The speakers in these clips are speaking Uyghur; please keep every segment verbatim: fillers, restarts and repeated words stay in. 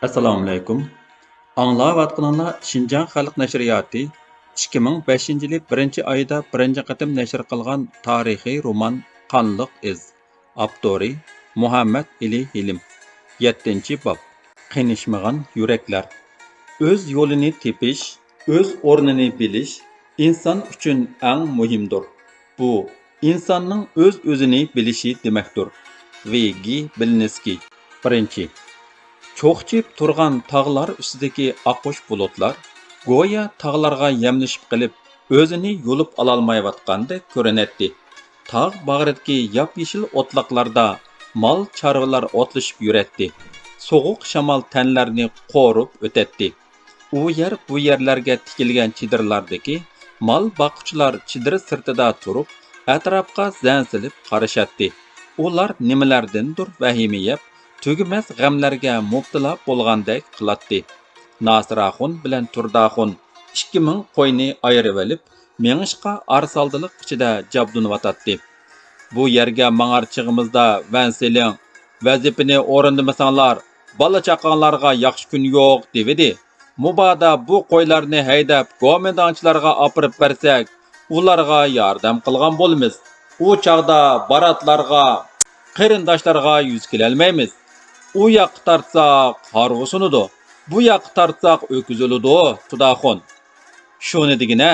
ئەسسالامۇئەلەيكۇم. ئاڭلاۋاتقىنىڭلار شىنجاڭ خەلق نەشرىياتى ئىككى مىڭ بەشىنچى يىلى بىرىنچى ئايدا بىرىنچى قېتىم نەشر قىلغان تارىخىي رومان قانلىق ئىز. ئاپتورى مۇھەممەد ئېلى ھېلىم. يەتتىنچى باب. قېنىشمىغان يۈرەكلەر. ئۆز يولىنى تېپىش، ئۆز ئورنىنى بىلىش ئىنسان ئۈچۈن ئەڭ مۇھىمدۇر. بۇ ئىنساننىڭ ئۆز-ئۆزىنى بىلىشى دېمەكتۇر. ۋ. گ. بىلنىسكىي. بىرىنچى. چوقچىيىپ تۇرغان تاغلار ئۈستىدىكى ئاققۇچ بۇلۇتلار گويا تاغلارغا يەملىشىپ قېلىپ، ئۆزىنى يۇلۇپ ئالالمايۋاتقاندەك كۆرۈنەتتى. تاغ باغرىدىكى ياپيېشىل ئوتلاقلاردا مال-چارۋىلار ئوتلىشىپ يۈرەتتى. سوغۇق شامال تەنلەرنى قورۇپ ئۆتەتتى. ئۇ يەر، بۇ يەرلەرگە تىكىلگەن چېدىرلاردىكى مال باققۇچىلار چېدىر سىرتىدا تۇرۇپ، ئەتراپقا زەن سېلىپ قارىشاتتى. ئۇلار نېمىلەردىندۇر ۋەھىمە يەپ، تۈگىمەس غەملەرگە مۇپتىلا بولغاندەك قىلاتتى. ناسىر ئاخۇن بىلەن تۇردى ئاخۇن ئىككى مىڭ قوينى ئايرىۋېلىپ، مېڭىشقا ئارىسالدىلىق ئىچىدە جابدۇنۇۋاتاتتى. بۇ يەرگە ماڭار چېغىمىزدا ۋەن سېلىڭ، ۋەزىپىنى ئورۇندىمىساڭلار، بالا-چاقاڭلارغا ياخشى كۈن يوق، دېۋىدى. مۇبادا بۇ قويلارنى ھەيدەپ، گومىنداڭچىلارغا ئاپىرىپ بەرسەك، ئۇلارغا ياردەم قىلغان بولىمىز. ئۇ چاغدا باراتلارغا، قېرىنداشلارغا يۈز كېلەلمەيمىز. ئۇ ياققا تارتساق، ھارۋا سۇنىدۇ. بۇ ياققا تارتساق، ئۆكۈز ئۆلىدۇ، تۇردى ئاخۇن. شۇنى دېگىنە،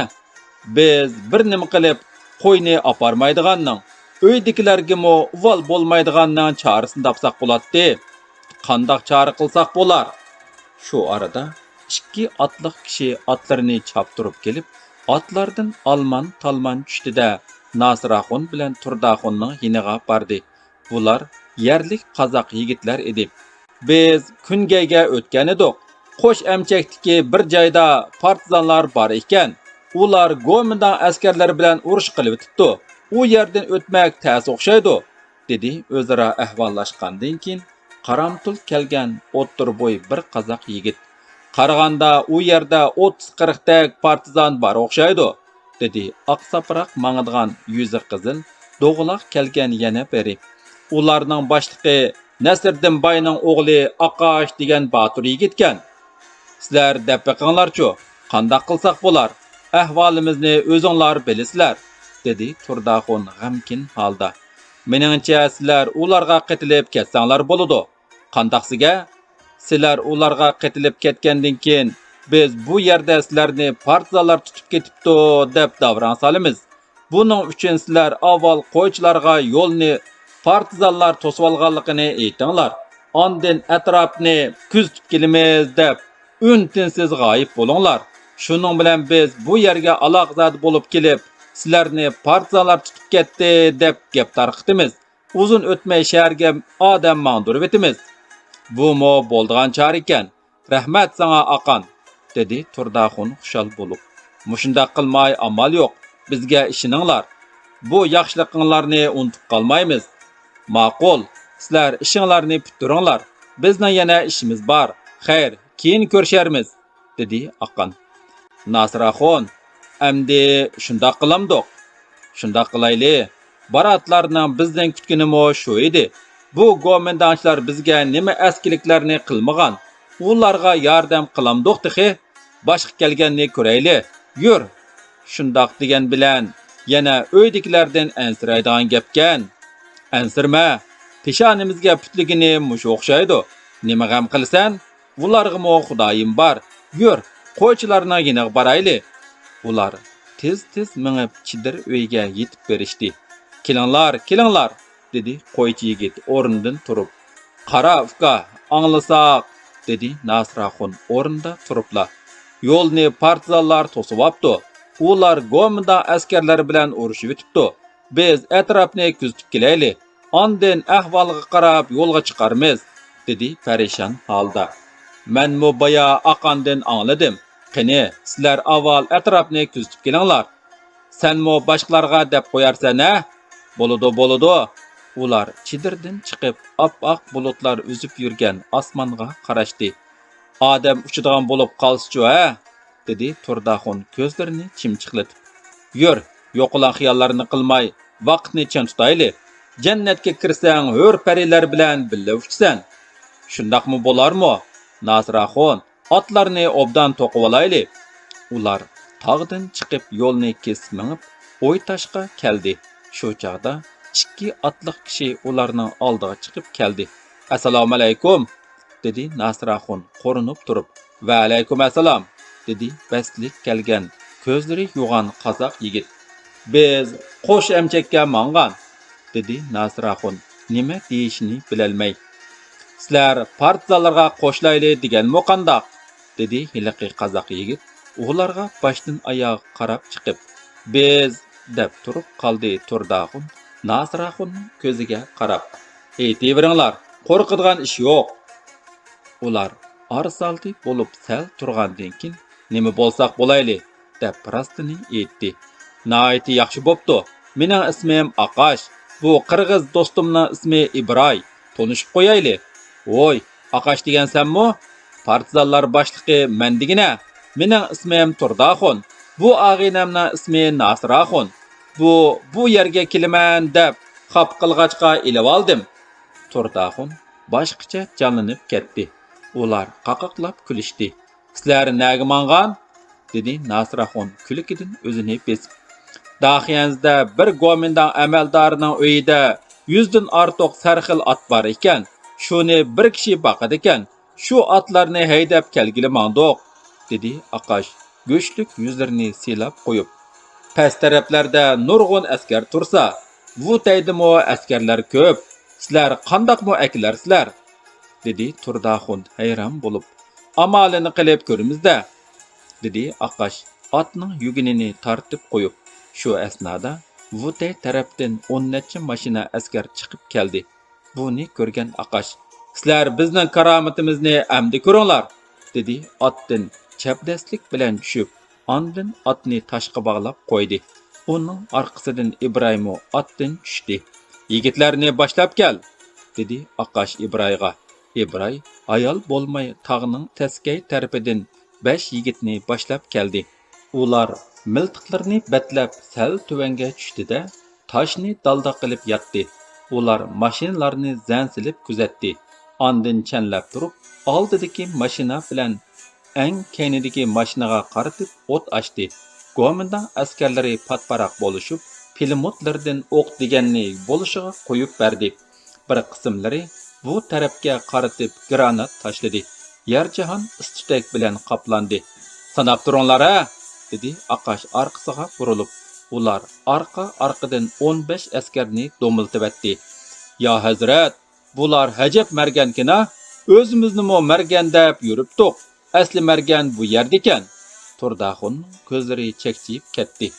بىز بىر نېمە قىلىپ، قوينى ئاپارمايدىغاننىڭ، ئۆيدىكىلەرگىمۇ ئۇۋال بولمايدىغاننىڭ چارىسىنى تاپساق بولاتتى. قانداق چارە قىلساق بولار؟ شۇ ئارىدا ئىككى ئاتلىق كىشى ئاتلىرىنى چاپتۇرۇپ كېلىپ، ئاتلاردىن ئالمان-تالمان چۈشتى-دە، ناسىر ئاخۇن بىلەن تۇردى ئاخۇننىڭ يېنىغا باردى. بۇلار يەرلىك قازاق يىگىتلەر ئىدى. بىز كۈنگەيگە ئۆتكەنىدۇق. قوش ئەمچەكتىكى بىر جايدا پارتىزانلار بار ئىكەن. ئۇلار گومىنداڭ ئەسكەرلىرى بىلەن ئۇرۇش قىلىۋېتىپتۇ. ئۇ يەردىن ئۆتمەك تەس ئوخشايدۇ، دېدى ئۆزئارا ئەھۋاللاشقاندىن كېيىن قارامتۇل كەلگەن ئوتتۇرا بوي بىر قازاق يىگىت. قارىغاندا ئۇ يەردە ئوتتۇز قىرىقتەك پارتىزان بار ئوخشايدۇ، دېدى ئاق ساپراق ماڭىدىغان يۈزى قىزىل، دوغىلاق كەلگەن يەنە بىرى. ئۇلارنىڭ باشلىقى نەسىردىن باينىڭ ئوغلى ئاقاش دېگەن باتۇر يىگىتكەن. سىلەر دەپ بېقىڭلارچۇ، قانداق قىلساق بولار؟ ئەھۋالىمىزنى ئۆزۈڭلار بىلىسىلەر، دېدى تۇردى ئاخۇن غەمكىن ھالدا. مېنىڭچە، سىلەر ئۇلارغا قېتىلىپ كەتسەڭلار بولىدۇ. قانداقسىگە؟ سىلەر ئۇلارغا قېتىلىپ كەتكەندىن كېيىن، بىز بۇ يەردە سىلەرنى پارتىزانلار تۇتۇپ كېتىپتۇ، دەپ داۋراڭ سالىمىز. بۇنىڭ ئۈچۈن سىلەر ئاۋۋال قويچىلارغا يولنى پارتىزانلار توسۇۋالغانلىقىنى ئېيتىڭلار. ئاندىن ئەتراپنى كۆزىتىپ كېلىمىز، دەپ ئۈن-تىنسىز غايىب بولۇڭلار. شۇنىڭ بىلەن بىز بۇ يەرگە ئالاقىزادە بولۇپ كېلىپ، سىلەرنى پارتىزانلار تۇتۇپ كەتتى، دەپ گەپ تارقىتىمىز. ئۇزۇن ئۆتمەي شەھەرگە ئادەم ماڭدۇرۇۋېتىمىز. بۇمۇ بولىدىغان چارە ئىكەن. رەھمەت ساڭا، ئاقان، دېدى تۇردى ئاخۇن خۇشال بولۇپ. مۇشۇنداق قىلماي ئامال يوق. بىزگە ئىشىنىڭلار. بۇ ياخشىلىقىڭلارنى ئۇنتۇپ قالمايمىز. ماقۇل، سىلەر ئىشىڭلارنى پۈتتۈرۈڭلار. بىزنىڭ يەنە ئىشىمىز بار. خەير، كېيىن كۆرۈشەرمىز، دېدى ئاقان. ناسىر ئاخۇن، ئەمدى شۇنداق قىلامدۇق؟ شۇنداق قىلايلى. باراتلارنىڭ بىزدىن كۈتكىنىمۇ شۇ ئىدى. بۇ گومىنداڭچىلار بىزگە نېمە ئەسكىلىكلەرنى قىلمىغان؟ ئۇلارغا ياردەم قىلامدۇق تېخى؟ باشقا كەلگەننى كۆرەيلى. يۈر! شۇنداق دېگەن بىلەن يەنە ئۆيدىكىلەردىن ئەنسىرەيدىغان گەپكەن. ئەنسىرىمە! پېشانىمىزگە پۈتلىگىنى مۇشۇ ئوخشايدۇ. نېمە غەم قىلىسەن؟ ئۇلارغىمۇ خۇدايىم بار. يۈر، قويچىلارنىڭ يېنىغا بارايلى. ئۇلار تېز-تېز مېڭىپ، چېدىر ئۆيگە يېتىپ بېرىشتى. كېلىڭلار، كېلىڭلار، دېدى قويچى يىگىت ئورنىدىن تۇرۇپ. قارا، ئۇكا، ئاڭلىساق، دېدى ناسىر ئاخۇن ئورنىدا تۇرۇپلا. يولنى پارتىزانلار توسۇۋاپتۇ. ئۇلار گومىنداڭ ئەسكەرلىرى بىلەن ئۇرۇشۇۋېتىپتۇ. بىز ئەتراپنى كۆزىتىپ كېلەيلى. ئاندىن ئەھۋالغا قاراپ يولغا چىقارمىز، دېدى پەرىشان ھالدا. مەنمۇ بايا ئاقاندىن ئاڭلىدىم. قېنى، سىلەر ئاۋۋال ئەتراپنى كۆزىتىپ كېلىڭلار. سەنمۇ باشقىلارغا دەپ قويارسەن ھە؟ بولىدۇ، بولىدۇ. ئۇلار چېدىردىن چىقىپ، ئاپئاق بۇلۇتلار ئۈزۈپ يۈرگەن ئاسمانغا قاراشتى. ئادەم ئۇچىدىغان بولۇپ قالسىچۇ ھە؟ دېدى تۇردى ئاخۇن كۆزلىرىنى چىمچىقلىتىپ. يۈر، يوقىلاڭ خىياللارنى قىلماي، ۋاقىتنى چىڭ تۇتايلى. جەننەتكە كىرسەڭ، ھۆر پەرىلەر بىلەن بىللە ئۇچىسەن. شۇنداقمۇ بولارمۇ؟ ناسىر ئاخۇن، ئاتلارنى ئوبدان توقۇۋالايلى. ئۇلار تاغدىن چىقىپ يولنى كېسىپ مېڭىپ ئويتاشقا كەلدى. شۇ چاغدا ئىككى ئاتلىق كىشى ئۇلارنىڭ ئالدىغا چىقىپ كەلدى. ئەسسالامۇئەلەيكۇم، دېدى ناسىر ئاخۇن قورۇنۇپ تۇرۇپ. ۋەئەلەيكۇم ئەسسالام، دېدى بەستلىك كەلگەن، كۆزلىرى يوغان قازاق يىگىت. بىز قوش ئەمچەككە ماڭغان، دېدى ناسىر ئاخۇن نېمە دېيىشىنى بىلەلمەي. سىلەر پارتىزانلارغا قوشۇلايلى دېگەنمۇ قانداق؟ دېدى ھېلىقى قازاق يىگىت ئۇلارغا باشتىن ئاياغ قاراپ چىقىپ. بىز، دەپ تۇرۇپ قالدى تۇرداخۇن ناسىر ئاخۇننىڭ كۆزىگە قاراپ. ئېيتىۋېرىڭلار، قورقىدىغان ئىش يوق. ئۇلار ئارىسالدى بولۇپ سەل تۇرغاندىن كېيىن، نېمە بولساق بولايلى، دەپ راستىنى ئېيتتى. ناھايىتى ياخشى بوپتۇ. مېنىڭ ئىسمىم ئاقاش. بۇ قىرغىز دوستۇمنىڭ ئىسمى ئىبراي. تونۇشۇپ قويايلى. ۋوي، ئاقاش دېگەن سەنمۇ؟ پارتىزانلار باشلىقى مەن دېگىنە. مېنىڭ ئىسمىم تۇرداخۇن. بۇ ئاغىنەمنىڭ ئىسمى ناسىراخۇن. بۇ، بۇ يەرگە كېلىمەن دەپ خاپا قىلغاچقا ئېلىۋالدىم. تۇرداخۇن باشقىچە جانلىنىپ كەتتى. ئۇلار قاقاقلاپ كۈلۈشتى. سىلەر نەگە ماڭغان؟ دېدى ناسىراخۇن كۈلكىدىن ئۆزىنى بېسىپ. داخيەنزىدە بىر گومىنداڭ ئەمەلدارىنىڭ ئۆيىدە يۈزدىن ئارتۇق سەرخىل ئات بار ئىكەن، شۇنى بىر كىشى باقىدىكەن، شۇ ئاتلارنى ھەيدەپ كەلگىلى ماڭدۇق، دېدى ئاقاش گۆشلۈك يۈزلىرىنى سىلاپ قويۇپ. پەس تەرەپلەردە نۇرغۇن ئەسكەر تۇرسا، ۋۇتەيدىمۇ ئەسكەرلەر كۆپ، سىلەر قانداقمۇ ئەكېلەرسىلەر؟ دېدى تۇرداخۇن ھەيران بولۇپ. ئامالىنى قىلىپ كۆرىمىز-دە، دېدى ئاقاش ئاتنىڭ يۈگىنىنى تارتىپ قويۇپ. شۇ ئەسنادا ۋۇتەي تەرەپتىن ئون نەچچە ماشىنا ئەسكەر چىقىپ كەلدى. بۇنى كۆرگەن ئاقاش، سىلەر بىزنىڭ كارامىتىمىزنى ئەمدى كۆرۈڭلار، دېدى ئاتتىن چەبدەسلىك بىلەن چۈشۈپ، ئاندىن ئاتنى تاشقا باغلاپ قويدى. ئۇنىڭ ئارقىسىدىن ئىبراھىممۇ ئاتتىن چۈشتى. يىگىتلەرنى باشلاپ كەل، دېدى ئاقاش ئىبرايغا. ئىبراي ھايال بولماي تاغنىڭ تەسكەي تەرىپىدىن بەش يىگىتنى باشلاپ كەلدى. ئۇلار مىلتىقلىرىنى بەتلەپ سەل تۆۋەنگە چۈشتى-دە، تاشنى دالداق قىلىپ ياتتى. ئۇلار ماشىنىلارنى زەن سېلىپ كۆزەتتى. ئاندىن چەنلەپ تۇرۇپ، ئالدىدىكى ماشىنا بىلەن ئەڭ كەينىدىكى ماشىنىغا قارىتىپ ئوت ئاچتى. گومىنداڭ ئەسكەرلىرى پاتپاراق بولۇشۇپ، پىلىموتلىرىدىن ئوق دېگەننى بولۇشىغا قويۇپ بەردى. بىر قىسىملىرى بۇ تەرەپكە قارىتىپ گرانات تاشلىدى. يەر جاھان ئىس-تۈتەك بىلەن قاپلاندى. ساناپ تۇرۇڭلار ھە! دېدى ئاقاش ئارقىسىغا بۇرۇلۇپ. ئۇلار ئارقا-ئارقىدىن ئون بەش ئەسكەرنى دومىلىتىۋەتتى. يا ھەزرەت، بۇلار ھەجەپ مەرگەنكىنا، ئۆزىمىزنىمۇ مەرگەن دەپ يۈرۈپتۇق. ئەسلى مەرگەن بۇ يەردىكەن. تۇرداخۇننىڭ كۆزلىرى چەكچىيىپ كەتتى.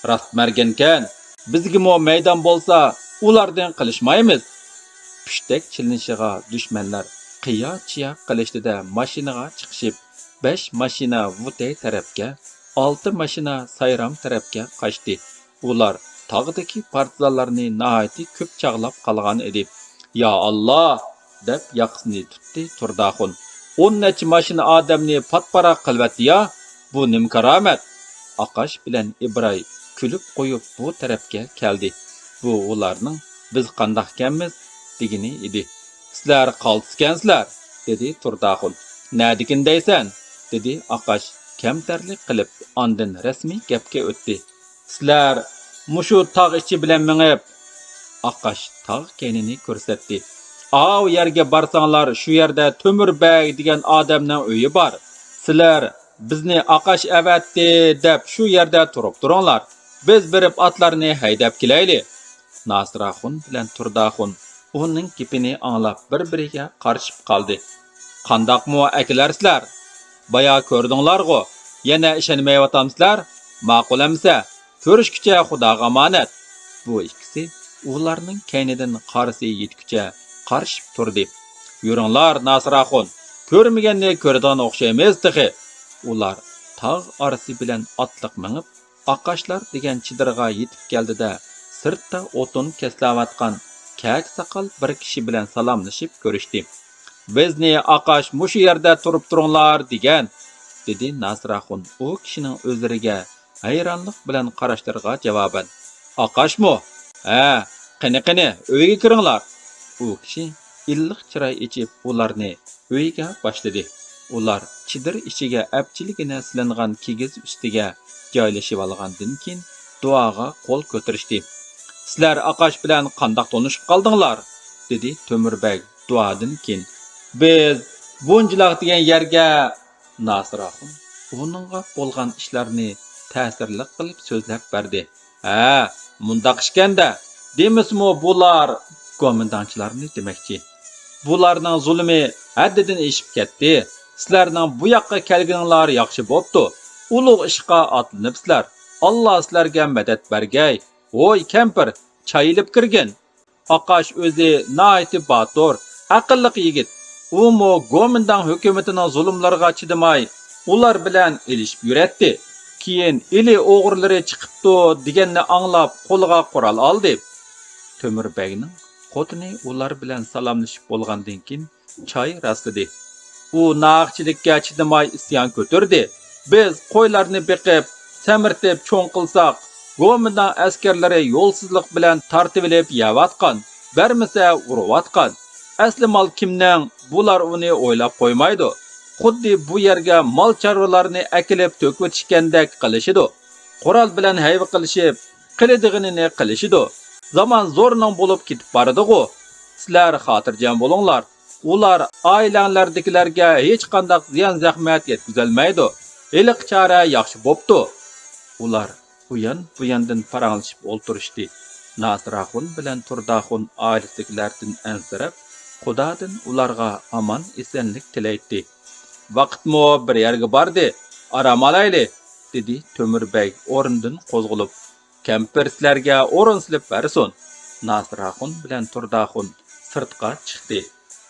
راست مەرگەنكەن. بىزگىمۇ مەيدان بولسا، ئۇلاردىن قېلىشمايمىز. پۇشتەك چېلىنىشىغا دۈشمەنلەر قىيا-چىيا قىلىشتى-دە، ماشىنىغا چىقىشىپ، بەش ماشىنا ۋۇتەي تەرەپكە، ئالتە ماشىنا سايرام تەرەپكە قاچتى. ئۇلار تاغدىكى پارتىزانلارنى ناھايىتى كۆپ چاغلاپ قالغان ئىدى. يا ئاللا! دەپ ياقىسىنى تۇتتى تۇرداخۇن. ئون نەچچە ماشىنا ئادەمنى پاتپاراق قىلىۋەتتى يا! بۇ نېمە كارامەت؟ ئاقاش بىلەن ئىبراي كۈلۈپ قويۇپ بۇ تەرەپكە كەلدى. بۇ ئۇلارنىڭ بىز قانداقكەنمىز دېگىنى ئىدى. سىلەر قالتىسكەنسىلەر، دېدى تۇرداخۇن. نەدىكىن دەيسەن؟ دېدى ئاقاش كەمتەرلىك قىلىپ، ئاندىن رەسمىي گەپكە ئۆتتى. سىلەر مۇشۇ تاغ ئىچى بىلەن مېڭىپ، ئاقاش تاغ كەينىنى كۆرسەتتى. ئاۋۇ يەرگە بارساڭلار، شۇ يەردە تۆمۈر بەگ دېگەن ئادەمنىڭ ئۆيى بار. سىلەر بىزنى ئاقاش ئەۋەتتى دەپ شۇ يەردە تۇرۇپ تۇرۇڭلار. بىز بېرىپ ئاتلارنى ھەيدەپ كېلەيلى. ناسىراخۇن بىلەن تۇرداخۇن ئۇنىڭ گېپىنى ئاڭلاپ بىر-بىرىگە قارىشىپ قالدى. قانداقمۇ ئەكېلەرسىلەر؟ بايا كۆردۈڭلارغۇ، يەنە ئىشەنمەيۋاتامسىلەر؟ ماقۇل ئەمىسە، كۆرۈشكىچە خۇداغا ئامانەت. بۇ ئىككىسى ئۇلارنىڭ كەينىدىن قارىسى يېتكۈچە قارىشىپ تۇردى. يۈرۈڭلار، ناسىراخۇن، كۆرمىگەننى كۆرىدىغان ئوخشايمىز تېخى. ئۇلار تاغ ئارىسى بىلەن ئاتلىق مېڭىپ، ئاقاشلار دېگەن چېدىرغا يېتىپ كەلدى-دە، سىرتتا ئوتۇن كەسلەۋاتقان كەكە ساقال بىر كىشى بىلەن سالاملىشىپ كۆرۈشتى. بىزنى ئاقاش مۇشۇ يەردە تۇرۇپ تۇرۇڭلار دېگەن، دېدى ناسىراخۇن ئۇ كىشىنىڭ ئۆزلىرىگە ھەيرانلىق بىلەن قاراشلىرىغا جاۋابەن. ئاقاشمۇ؟ ھە، قېنى، قېنى، ئۆيگە كىرىڭلار. ئۇ كىشى ئىللىق چىراي ئېچىپ ئۇلارنى ئۆيگە باشلىدى. ئۇلار چېدىر ئىچىگە ئەپچىلگىنە سېلىنغان كىگىز ئۈستىگە جايلىشىۋالغاندىن كېيىن، دۇئاغا قول كۆتۈرۈشتى. «سىلەر ئاقاش بىلەن قانداق تونۇشۇپ قالدىڭلار؟» دېدى تۆمۈر بەگ دۇئادىن كېيىن. «بىز بۇنجىلاق دېگەن يەرگە...» ناسىر ئاخۇن ئۇنىڭغا بولغان ئىشلارنى تەسىرلىك قىلىپ سۆزلەپ بەردى. «ھە، مۇنداق ئىكەن-دە، دېمىسىمۇ بۇلار گومىنداڭچىلارنى دېمەكچى. بۇلارنىڭ زۇلۇمى ھەددىدىن ئېشىپ كەتتى. سىلەرنىڭ بۇ ياققا كەلگىنىڭلار ياخشى بوپتۇ. ئۇلۇغ ئىشقا ئاتلىنىپسىلەر. ئاللا سىلەرگە مەدەت بەرگەي. ھوي، كەمپىر، چاي ئېلىپ كىرگىن.» ئاقاش ئۆزى ناھايىتى باتۇر، ئەقىللىق يىگىت. ئۇمۇ گومىنداڭ ھۆكۈمىتىنىڭ زۇلۇملىرىغا چىدىماي، ئۇلار بىلەن ئېلىشىپ يۈرەتتى. كېيىن ئىلى ئوغرىلىرى چىقىپتۇ دېگەننى ئاڭلاپ، قولىغا قورال ئالدى. تۆمۈر بەگنىڭ خوتۇنى ئۇلار بىلەن سالاملىشىپ بولغاندىن كېيىن، چاي راسلىدى. ئۇ ناھەقچىلىككە چىدىماي ئىسيان كۆتۈردى. بىز قويلارنى بېقىپ، سەمرىتىپ چوڭ قىلساق، گومىنداڭ ئەسكەرلىرى يولسىزلىق بىلەن تارتىۋېلىپ يەۋاتقان، بەرمىسە ئۇرۇۋاتقان. ئەسلى مال كىمنىڭ؟ بۇلار ئۇنى ئويلاپ قويمايدۇ. خۇددى بۇ يەرگە مال چارۋىلارنى ئەكېلىپ تۆكۈۋېتىشكەندەك قىلىشىدۇ. قورال بىلەن ھەيۋە قىلىشىپ، قىلىدىغىنىنى قىلىشىدۇ. زامان زورنىڭ بولۇپ كېتىپ بارىدىغۇ. سىلەر خاتىرجەم بولۇڭلار. ئۇلار ئائىلەڭلەردىكىلەرگە ھېچقانداق زىيان-زەخمەت يەتكۈزەلمەيدۇ. ھېلىقى چارە ياخشى بوپتۇ. ئۇلار ئۇيان-بۇياندىن پاراڭلىشىپ ئولتۇرۇشتى. ناسىراخۇن بىلەن تۇرداخۇن ئائىلىسىدىكىلەردىن ئەنسىرەپ، خۇدادىن ئۇلارغا ئامان-ئېسەنلىك تىلەيتتى. ۋاقىتمۇ بىر يەرگە باردى، ئارام ئالايلى، دېدى تۆمۈر بەگ ئورنىدىن قوزغىلىپ. كەمپىر سىلەرگە ئورۇن سېلىپ بەرسۇن. ناسىراخۇن بىلەن تۇرداخۇن سىرتقا چىقتى.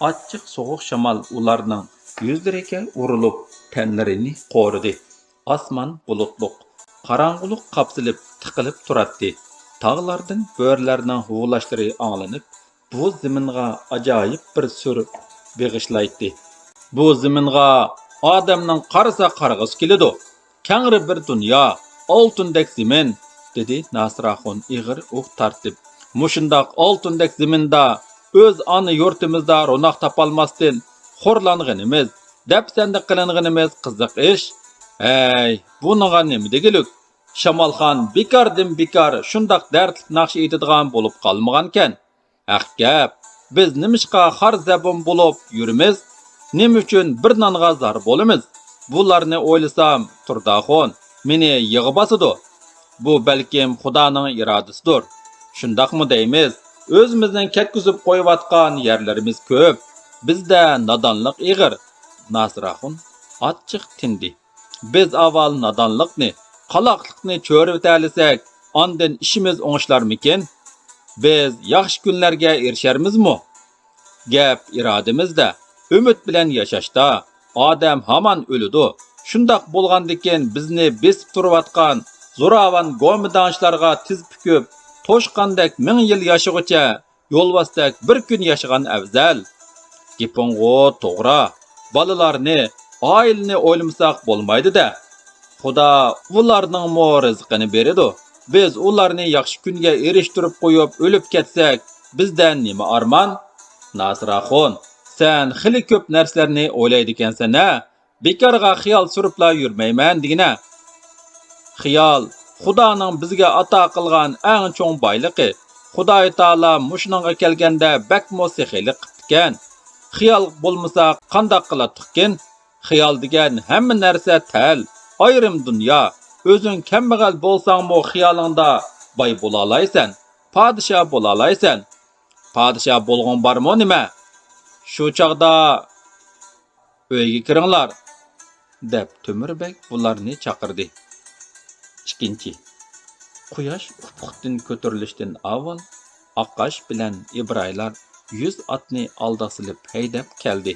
ئاچچىق سوغۇق شامال ئۇلارنىڭ يۈزلىرىگە ئۇرۇلۇپ، تەنلىرىنى قورۇدى. ئاسمان بۇلۇتلۇق، قاراڭغۇلۇق قاپسىلىپ تىقىلىپ تۇراتتى. تاغلاردىن بۆرىلەرنىڭ ھۇۋلاشلىرى ئاڭلىنىپ، بۇ زېمىنغا ئاجايىپ بىر سۈر بېغىشلايتتى. بۇ زېمىنغا ئادەمنىڭ قارىسا قارىغۇسى كېلىدۇ. كەڭرى بىر دۇنيا، ئالتۇندەك زېمىن، دېدى ناسىراخۇن ئېغىر ئۇھ تارتىپ. مۇشۇنداق ئالتۇندەك زېمىندا، ئۆز ئانا يۇرتىمىزدا روناق تاپالماستىن خورلانغىنىمىز، دەپسەندە قىلىنغىنىمىز قىزىق ئىش. ھەي، بۇنىڭغا نېمە دېگۈلۈك؟ شامالخان بىكاردىن بىكار شۇنداق دەردلىك ناخشا ئېيتىدىغان بولۇپ قالمىغانكەن. ھەق گەپ، بىز نېمىشقا خار-زەبۇن بولۇپ يۈرىمىز؟ نېمە ئۈچۈن بىر نانغا زار بولىمىز؟ بۇلارنى ئويلىسام، تۇرداخۇن، مېنى يىغا باسىدۇ. بۇ بەلكىم خۇدانىڭ ئىرادىسىدۇر. شۇنداقمۇ دەيمىز؟ ئۆزىمىزنىڭ كەتكۈزۈپ قويۇۋاتقان يەرلىرىمىز كۆپ. بىزدە نادانلىق ئېغىر. ناسىراخۇن ئاچچىق تىندى. بىز ئاۋۋال نادانلىقنى، قالاقلىقنى چۆرۈۋېتەلىسەك، ئاندىن ئىشىمىز ئوڭشىلارمىكىن؟ بىز ياخشى كۈنلەرگە ئېرىشەرمىزمۇ؟ گەپ ئىرادىمىزدە، ئۈمىد بىلەن ياشاشتا. ئادەم ھامان ئۆلىدۇ. شۇنداق بولغاندىكىن، بىزنى بېسىپ تۇرۇۋاتقان زوراۋان گومىنداڭچىلارغا تىز پۈكۈپ، توشقاندەك مىڭ يىل ياشىغۇچە، يولۋاستەك بىر كۈن ياشىغان ئەۋزەل. گېپىڭغۇ توغرا. بالىلارنى، ئائىلىنى ئويلىمىساق بولمايدۇ-دە. خۇدا ئۇلارنىڭمۇ رىزقىنى بېرىدۇ. بىز ئۇلارنى ياخشى كۈنگە ئېرىشتۈرۈپ قويۇپ ئۆلۈپ كەتسەك، بىزدە نېمە ئارمان؟ ناسىراخۇن، سەن خېلى كۆپ نەرسىلەرنى ئويلايدىكەنسەن-ھە؟ بىكارغا خىيال سۈرۈپلا يۈرمەيمەن دېگىنە. خىيال خۇدانىڭ بىزگە ئاتا قىلغان ئەڭ چوڭ بايلىقى. خۇدايىتائالا مۇشۇنىڭغا كەلگەندە بەكمۇ سېخىيلىق قىپتىكەن. خىيال بولمىسا قانداق قىلاتتۇقكىن؟ خىيال دېگەن ھەممە نەرسە تەل، ئايرىم دۇنيا. ئۆزۈڭ كەمبەغەل بولساڭمۇ خىيالىڭدا باي بولالايسەن، پادىشاھ بولالايسەن. پادىشاھ بولغۇڭ بارمۇ نېمە؟ شۇ چاغدا ئۆيگە كىرىڭلار، دەپ تۆمۈر بەگ بۇلارنى چاقىردى. ئىككىنچى. قۇياش ئۇپۇقتىن كۆتۈرۈلۈشتىن ئاۋۋال ئاقاش بىلەن ئىبراھىملار يۈز ئاتنى ئالدىغا سېلىپ ھەيدەپ كەلدى.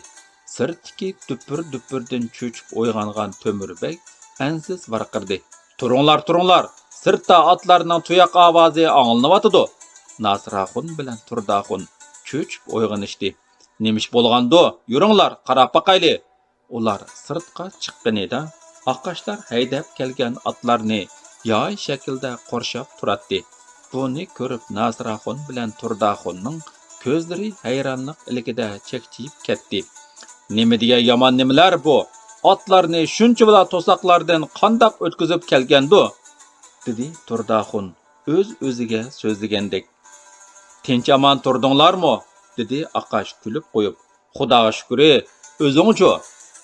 سىرتتىكى دۈپۈر-دۈپۈردىن چۆچۈپ ئويغانغان تۆمۈر بەگ ئەنسىز ۋارقىرىدى. تۇرۇڭلار، تۇرۇڭلار! سىرتتا ئاتلارنىڭ تۇياق ئاۋازى ئاڭلىنىۋاتىدۇ! ناسىراخۇن بىلەن تۇرداخۇن چۆچۈپ ئويغىنىشتى. نېمە ئىش بولغاندۇ؟ يۈرۈڭلار، قاراپ باقايلى! ئۇلار سىرتقا چىققىنىدا، ئاقاشلار ھەيدەپ كەلگەن ئاتلارنى ياي شەكىلدە قورشاپ تۇراتتى. بۇنى كۆرۈپ ناسىراخۇن بىلەن تۇرداخۇننىڭ كۆزلىرى ھەيرانلىق ئىلكىدە چەكچىيىپ كەتتى. نېمە دېگەن يامان نېمىلەر بۇ؟ ئاتلارنى شۇنچىۋالا توساقلاردىن قانداق ئۆتكۈزۈپ كەلگەندۇ؟ دېدى تۇرداخۇن ئۆز-ئۆزىگە سۆزلىگەندەك. تىنچ-ئامان تۇردۇڭلارمۇ؟ دېدى ئاقاش كۈلۈپ قويۇپ. خۇداغا شۈكرى، ئۆزۈڭچۇ؟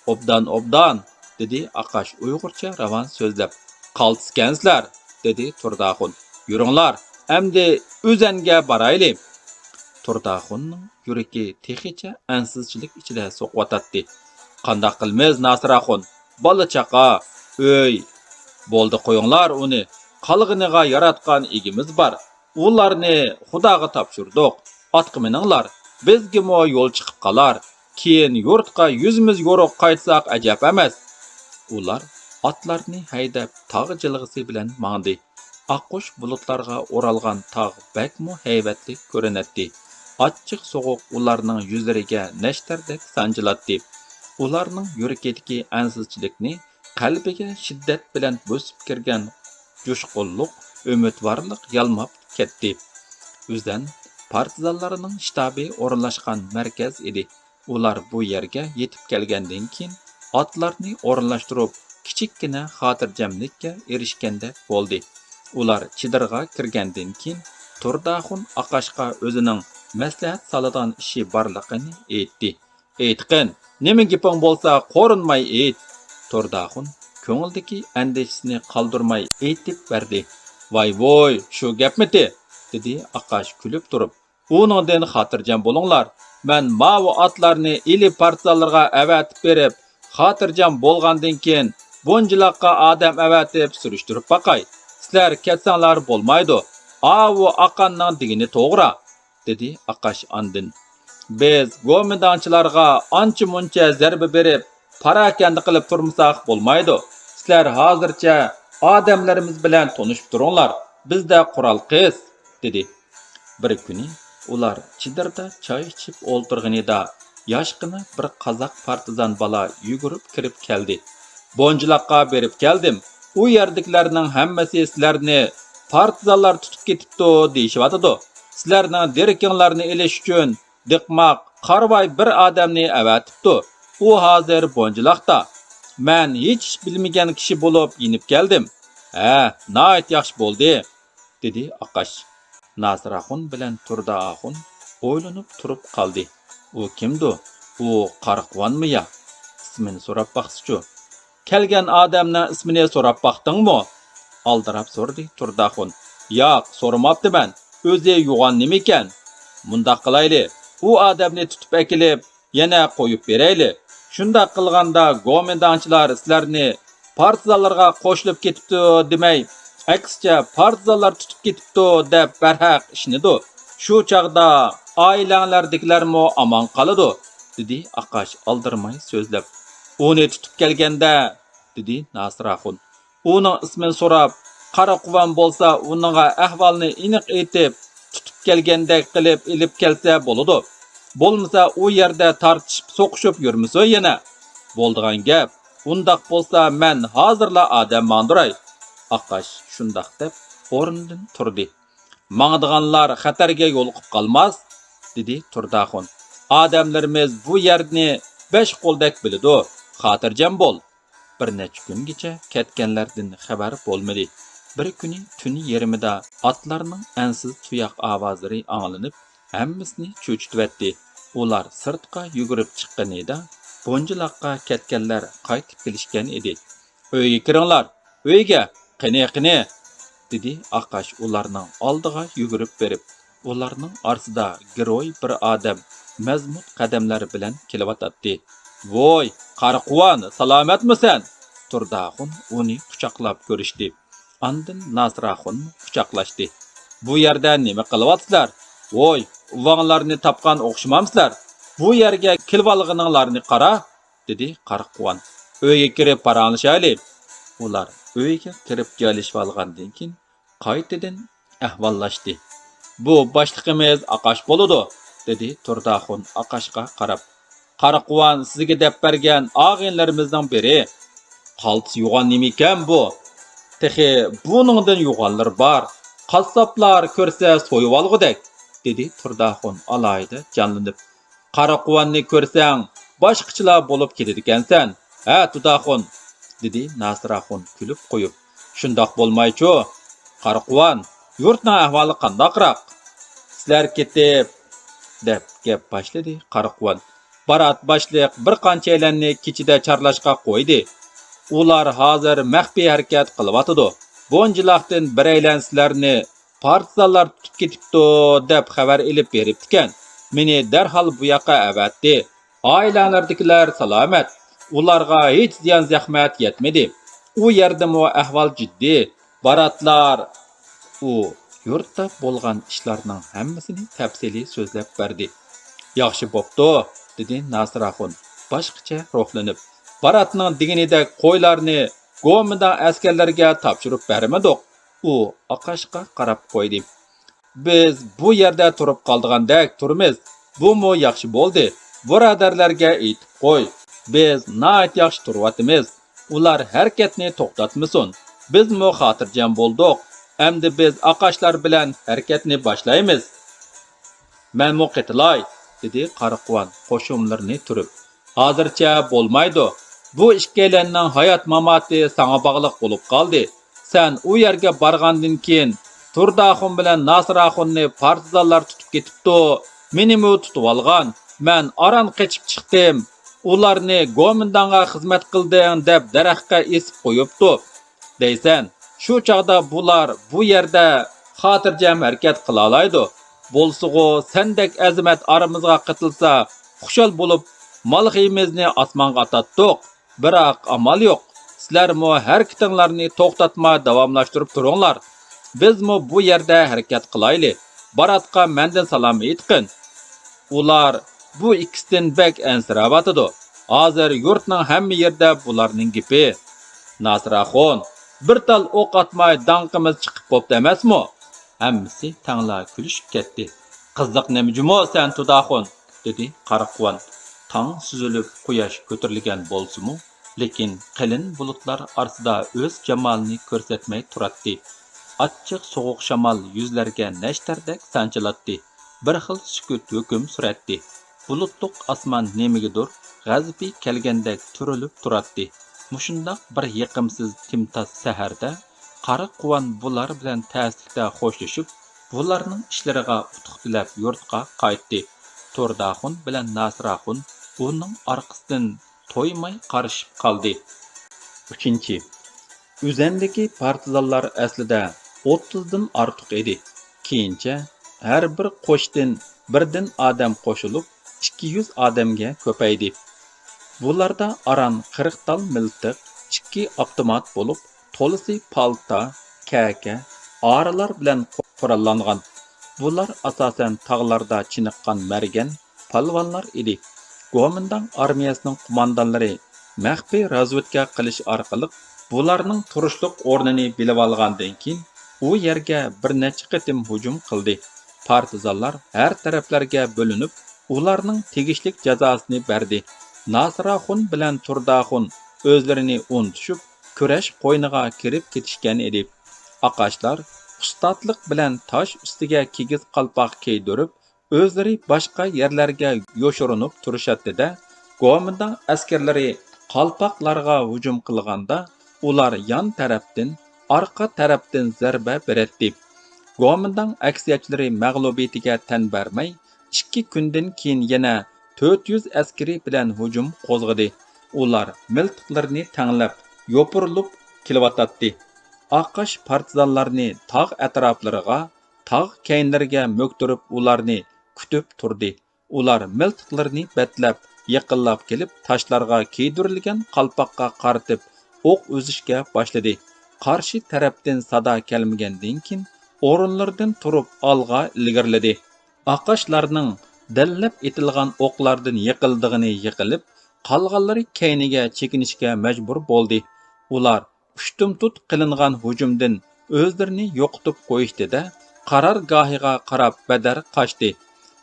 ئوبدان، ئوبدان، دېدى ئاقاش ئۇيغۇرچە راۋان سۆزلەپ. قالتىسكەنسىلەر، دېدى تۇرداخۇن. يۈرۈڭلار، ئەمدى ئۈزەنگە بارايلى. تۇرداخۇننىڭ يۈرىكى تېخىچە ئەنسىزچىلىك ئىچىدە سوقۇۋاتاتتى. قانداق قىلىمىز، ناسىر ئاخۇن؟ بالا-چاقا، ئۆي. بولدى، قويۇڭلار ئۇنى. قالغىنىغا ياراتقان ئىگىمىز بار. ئۇلارنى خۇداغا تاپشۇردۇق. ئاتقا مىنىڭلار، بىزگىمۇ يول چىقىپ قالار. كېيىن يۇرتقا يۈزىمىز يورۇق قايتساق ئەجەب ئەمەس. ئۇلار ئاتلارنى ھەيدەپ تاغ جىلغىسى بىلەن ماڭدى. ئاققۇش بۇلۇتلارغا ئورالغان تاغ بەكمۇ ھەيۋەتلىك كۆرۈنەتتى. ئاچچىق سوغۇق ئۇلارنىڭ يۈزلىرىگە نەشتەردەك سانجىلاتتى. ئۇلارنىڭ يۈرىكىدىكى ئەنسىزچىلىكنى قەلبىگە شىددەت بىلەن بۆسۈپ كىرگەن جۇشقۇنلۇق، ئۈمىدۋارلىق يالماپ كەتتى. ئۈزەن پارتىزانلىرىنىڭ شتابى ئورۇنلاشقان مەركەز ئىدى. ئۇلار بۇ يەرگە يېتىپ كەلگەندىن كېيىن، ئاتلارنى ئورۇنلاشتۇرۇپ، كىچىككىنە خاتىرجەملىككە ئېرىشكەندەك بولدى. ئۇلار چېدىرغا كىرگەندىن كېيىن، تۇرداخۇن ئاقاشقا ئۆزىنىڭ مەسلىھەت سالىدىغان ئىشى بارلىقىنى ئېيتتى. ئېيتقىن، نېمە گېپىڭ بولسا قورۇنماي ئېيت. تۇرداخۇن كۆڭلىدىكى ئەندىشىسىنى قالدۇرماي ئېيتىپ بەردى. ۋاي-ۋۇي، شۇ گەپمىتى؟ دېدى ئاقاش كۈلۈپ تۇرۇپ. ئۇنىڭدىن خاتىرجەم بولۇڭلار. مەن ماۋۇ ئاتلارنى ئىلى پارتىزانلىرىغا ئەۋەتىپ بېرىپ، خاتىرجەم بولغاندىن كېيىن، بونجىلاققا ئادەم ئەۋەتىپ سۈرۈشتۈرۈپ باقاي. سىلەر كەتسەڭلار بولمايدۇ. ئاۋۇ ئاقاننىڭ دېگىنى توغرا. دېدى ئاقاش ئاندىن. بىز گومىنداڭچىلارغا ئانچە-مۇنچە زەربە بېرىپ، پاراكەندە قىلىپ تۇرمىساق بولمايدۇ. سىلەر ھازىرچە ئادەملىرىمىز بىلەن تونۇشۇپ تۇرۇڭلار. بىزدە قورال قىس، دېدى. بىر كۈنى ئۇلار چېدىردا چاي ئىچىپ ئولتۇرغىنىدا، ياشقىنا بىر قازاق پارتىزان بالا يۈگۈرۈپ كىرىپ كەلدى. بونجىلاققا بېرىپ كەلدىم. ئۇ يەردىكىلەرنىڭ ھەممىسى سىلەرنى پارتىزانلار تۇتۇپ كېتىپتۇ دېيىشىۋاتىدۇ. سىلەرنىڭ دېرىكىڭلارنى ئېلىش ئۈچۈن دىقماق، قارىۋاي بىر ئادەمنى ئەۋەتىپتۇ. ئۇ ھازىر بونجىلاقتا. مەن ھېچ ئىش بىلمىگەن كىشى بولۇپ يېنىپ كەلدىم. ھە، ناھايىتى ياخشى بولدى، دېدى ئاقاش. ناسىراخۇن بىلەن تۇردى ئاخۇن ئويلىنىپ تۇرۇپ قالدى. ئۇ كىمدۇ؟ ئۇ قاراقۇۋانمۇ يا؟ ئىسمىنى سوراپ باقسىچۇ؟ كەلگەن ئادەمنىڭ ئىسمىنى سوراپ باقتىڭمۇ؟ ئالدىراپ سورىدى تۇردى ئاخۇن. ياق، سورىماپتىمەن. ئۆزى يوغان نېمىكەن؟ مۇنداق قىلايلى، ئۇ ئادەمنى تۇتۇپ ئەكېلىپ، يەنە قويۇپ بېرەيلى. شۇنداق قىلغاندا گومىنداڭچىلار سىلەرنى پارتىزانلارغا قوشۇلۇپ كېتىپتۇ دېمەي، ئەكسىچە پارتىزانلار تۇتۇپ كېتىپتۇ دەپ بەرھەق ئىشىنىدۇ. شۇ چاغدا ئائىلەڭلەردىكىلەرمۇ ئامان قالىدۇ، دېدى ئاقاش ئالدىرىماي سۆزلەپ. ئۇنى تۇتۇپ كەلگەندە، دېدى ناسىراخۇن. ئۇنىڭ ئىسمىنى سوراپ، قاراقۇۋان بولسا ئۇنىڭغا ئەھۋالنى ئېنىق ئېيتىپ، تۇتۇپ كەلگەندەك قىلىپ ئېلىپ كەلسە بولىدۇ. بولمىسا ئۇ يەردە تارتىشىپ، سوقۇشۇپ يۈرمىسۇن يەنە. بولىدىغان گەپ. ئۇنداق بولسا مەن ھازىرلا ئادەم ماڭدۇراي. ئاقاش شۇنداق دەپ ئورنىدىن تۇردى. ماڭىدىغانلار خەتەرگە يولۇقۇپ قالماس، دېدى تۇرداخۇن. ئادەملىرىمىز بۇ يەرنى بەش قولدەك بىلىدۇ. خاتىرجەم بول. بىر نەچچە كۈنگىچە كەتكەنلەردىن خەۋەر بولمىدى. بىر كۈنى تۈن يېرىمىدا ئاتلارنىڭ ئەنسىز تۇياق ئاۋازلىرى ئاڭلىنىپ، ھەممىسىنى چۆچۈتۈۋەتتى. ئۇلار سىرتقا يۈگۈرۈپ چىققىنىدا، بونجىلاققا كەتكەنلەر قايتىپ كېلىشكەن ئىدى. ئۆيگە كىرىڭلار، ئۆيگە، قېنى، قېنى، دېدى ئاقاش ئۇلارنىڭ ئالدىغا يۈگۈرۈپ بېرىپ. ئۇلارنىڭ ئارىسىدا گىروي بىر ئادەم مەزمۇت قەدەملەر بىلەن كېلىۋاتاتتى. ۋوي، قاراقۇۋان، سالامەتمۇسەن؟ تۇرداخۇن ئۇنى قۇچاقلاپ كۆرۈشتى. ئاندىن ناسىراخۇنمۇ قۇچاقلاشتى. بۇ يەردە نېمە قىلىۋاتىسىلەر؟ ۋوي، ئۇۋاڭلارنى تاپقان ئوخشىمامسىلەر؟ بۇ يەرگە كېلىۋالغىنىڭلارنى قارا، دېدى قاراقۇۋان. ئۆيگە كىرىپ پاراڭلىشايلى. ئۇلار ئۆيگە كىرىپ جايلىشىۋالغاندىن كېيىن، قايتىدىن ئەھۋاللاشتى. بۇ باشلىقىمىز ئاقاش بولىدۇ، دېدى تۇرداخۇن ئاقاشقا قاراپ. قاراقۇۋان سىزگە دەپ بەرگەن ئاغىنىلىرىمىزنىڭ بىرى. قالتىس يوغان نېمىكەن بۇ؟ تېخى بۇنىڭدىن يوغانلىرى بار. قاسساپلار كۆرسە سويۇۋالغۇدەك، دېدى تۇرداخۇن ئالاھىدە جانلىنىپ. قاراقۇۋاننى كۆرسەڭ، باشقىچىلا بولۇپ كېتىدىكەنسەن، ھە، تۇداخۇن؟» دېدى ناسىراخۇن كۈلۈپ قويۇپ. «شۇنداق بولمايچۇ، قاراقۇۋان، يۇرتنىڭ ئەھۋالى قانداقراق؟» «سىلەر كېتىپ» دەپ گەپ باشلىدى قاراقۇۋان. «بارات باشلىق بىر قانچەيلەننى كېچىدە چارلاشقا قويدى. ئۇلار ھازىر مەخپىي ھەرىكەت قىلىۋاتىدۇ. بۇنجىلاقتىن بىرەيلەن سىلەرنى پارتىزانلار تۇتۇپ كېتىپتۇ دەپ خەۋەر ئېلىپ بېرىپتىكەن. مېنى دەرھال بۇ ياققا ئەۋەتتى. ئائىلەڭلەردىكىلەر سالامەت. ئۇلارغا ھېچ زىيان-زەخمەت يەتمىدى. ئۇ يەردىمۇ ئەھۋال جىددىي. باراتلار» ئۇ يۇرتتا بولغان ئىشلارنىڭ ھەممىسىنى تەپسىلىي سۆزلەپ بەردى. «ياخشى بوپتۇ»، دېدى ناسىراخۇن باشقىچە روھلىنىپ. «باراتنىڭ دېگىنىدەك قويلارنى گومىنداڭ ئەسكەرلىرىگە تاپشۇرۇپ بەرمىدۇق.» ئۇ ئاقاشقا قاراپ قويدى. «بىز بۇ يەردە تۇرۇپ قالىدىغاندەك تۇرىمىز. بۇمۇ ياخشى بولدى. بۇرادەرلەرگە ئېيتىپ قوي. بىز ناھايىتى ياخشى تۇرۇۋاتىمىز. ئۇلار ھەرىكەتنى توختاتمىسۇن. بىزمۇ خاتىرجەم بولدۇق. ئەمدى بىز ئاقاشلار بىلەن ھەرىكەتنى باشلايمىز.» «مەنمۇ قېتىلاي»، دېدى قاراقۇۋان قوشۇملىرىنى تۈرۈپ. «ھازىرچە بولمايدۇ. بۇ ئىككىيلەننىڭ ھايات-ماماتى ساڭا باغلىق بولۇپ قالدى. سەن ئۇ يەرگە بارغاندىن كېيىن، تۇرداخۇن بىلەن ناسىراخۇننى پارتىزانلار تۇتۇپ كېتىپتۇ. مېنىمۇ تۇتۇۋالغان. مەن ئاران قېچىپ چىقتىم. ئۇلارنى گومىنداڭغا خىزمەت قىلدىڭ دەپ دەرەخكە ئېسىپ قويۇپتۇ دەيسەن. شۇ چاغدا بۇلار بۇ يەردە خاتىرجەم ھەرىكەت قىلالايدۇ. بولسىغۇ سەندەك ئەزىمەت ئارىمىزغا قېتىلسا، خۇشال بولۇپ مال-غېيىمىزنى ئاسمانغا ئاتاتتۇق. بىراق ئامال يوق. سىلەرمۇ ھەرىكىتىڭلارنى توختاتماي داۋاملاشتۇرۇپ تۇرۇڭلار. بىزمۇ بۇ يەردە ھەرىكەت قىلايلى. باراتقا مەندىن سالام ئېيتقىن. ئۇلار بۇ ئىككىسىدىن بەك ئەنسىرەۋاتىدۇ. ھازىر يۇرتنىڭ ھەممە يېرىدە بۇلارنىڭ گېپى. ناسىراخۇن، بىر تال ئوق ئاتماي داڭقىمىز چىقىپ بوپتۇ ئەمەسمۇ؟ ھەممىسى تەڭلا كۈلۈشۈپ كەتتى. قىزىق نېمە جۇمۇ سەن تۇداخۇن؟ دېدى قاراقۇۋان. تاڭ سۈزۈلۈپ قۇياش كۆتۈرۈلگەن بولسىمۇ، لېكىن قېلىن بۇلۇتلار ئارىسىدا ئۆز جامالىنى كۆرسەتمەي تۇراتتى. ئاچچىق سوغۇق شامال يۈزلەرگە نەشتەردەك سانچىلاتتى. بىر خىل سۈكۈت ھۆكۈم سۈرەتتى. بۇلۇتلۇق ئاسمان نېمىگىدۇر غەزىپى كەلگەندەك تۈرۈلۈپ تۇراتتى. مۇشۇنداق بىر يېقىمسىز تىمتاس سەھەردە قاراقۇۋان بۇلار بىلەن تەسلىكتە خوشلىشىپ، بۇلارنىڭ ئىشلىرىغا ئۇتۇق تىلەپ يۇرتقا قايتتى. تۇرداخۇن بىلەن ناسىراخۇن ئۇنىڭ ئارقىسىدىن تويماي قارىشىپ قالدى. ئۈچىنچى. ئۈزەندىكى پارتىزانلار ئەسلىدە ئوتتۇزدىن ئارتۇق ئىدى. كېيىنچە ھەر بىر قوشتىن بىردىن ئادەم قوشۇلۇپ، ئىككى يۈز ئادەمگە كۆپەيدى. بۇلاردا ئاران قىرىق تال مىلتىق، ئىككى ئاپتومات بولۇپ، تولىسى پالتا، كەكە، ئارىلار بىلەن قوراللانغان. بۇلار ئاساسەن تاغلاردا چېنىققان مەرگەن پالۋانلار ئىدى. گومىنداڭ ئارمىيەسىنىڭ قوماندانلىرى مەخپىي رازۋېدكا قىلىش ئارقىلىق بۇلارنىڭ تۇرۇشلۇق ئورنىنى بىلىۋالغاندىن كېيىن، ئۇ يەرگە بىر نەچچە قېتىم ھۇجۇم قىلدى. پارتىزانلار ھەر تەرەپلەرگە بۆلۈنۈپ، ئۇلارنىڭ تېگىشلىك جازاسىنى بەردى. ناسىراخۇن بىلەن تۇرداخۇن ئۆزلىرىنى ئۇنتۇشۇپ، كۈرەش قوينىغا كىرىپ كېتىشكەن ئىدى. ئاقاشلار ئۇستاتلىق بىلەن تاش ئۈستىگە كىگىز قالپاق كىيدۈرۈپ، ئۆزلىرى باشقا يەرلەرگە يوشۇرۇنۇپ تۇرۇشاتتى-دە، گومىنداڭ ئەسكەرلىرى قالپاقلارغا ھۇجۇم قىلغاندا، ئۇلار يان تەرەپتىن، ئارقا تەرەپتىن زەربە بېرەتتى. گومىنداڭ ئەكسىيەتچىلىرى مەغلۇبىيىتىگە تەن بەرمەي، ئىككى كۈندىن كېيىن يەنە تۆت يۈز ئەسكىرى بىلەن ھۇجۇم قوزغىدى. ئۇلار مىلتىقلىرىنى تەڭلەپ، يوپۇرۇلۇپ كېلىۋاتاتتى. ئاقاش پارتىزانلارنى تاغ ئەتراپلىرىغا، تاغ كەينىلىرىگە مۆكتۈرۈپ ئۇلارنى كۈتۈپ تۇردى. ئۇلار مىلتىقلىرىنى بەتلەپ، يېقىنلاپ كېلىپ، تاشلارغا كىيدۈرۈلگەن قالپاققا قارىتىپ ئوق ئۈزۈشكە باشلىدى. قارشى تەرەپتىن سادا كەلمىگەندىن كېيىن، ئورۇنلىرىدىن تۇرۇپ ئالغا ئىلگىرىلىدى. ئاقاشلارنىڭ دەللەپ ئېتىلغان ئوقلاردىن يىقىلىدىغىنى يىقىلىپ، قالغانلىرى كەينىگە چېكىنىشكە مەجبۇر بولدى. ئۇلار ئۇشتۇمتۇت قىلىنغان ھۇجۇمدىن ئۆزلىرىنى يوقىتىپ قويۇشتى-دە، قارارگاھىغا قاراپ بەدەر قاچتى.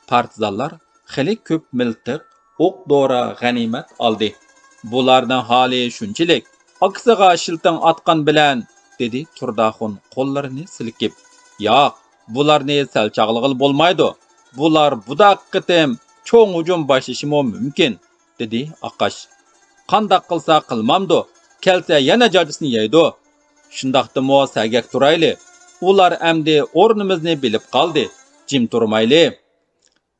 پارتىزانلار خېلى كۆپ مىلتىق، ئوق-دورا، غەنىيمەت ئالدى. بۇلارنىڭ ھالى شۇنچىلىك، ئاكىسىغا شىلتىڭ ئاتقان بىلەن، دېدى تۇرداخۇن قوللىرىنى سىلكىپ. ياق، بۇلارنى سەل چاغلىغىلى بولمايدۇ. بۇلار بۇداق قېتىم چوڭ ھۇجۇم باشلىشىمۇ مۇمكىن. دېدى ئاقاش. قانداق قىلسا قىلمامدۇ، كەلسە يەنە جاجىسىنى يەيدۇ. شۇنداقتىمۇ سەگەك تۇرايلى، ئۇلار ئەمدى ئورنىمىزنى بىلىپ قالدى، جىم تۇرمايلى.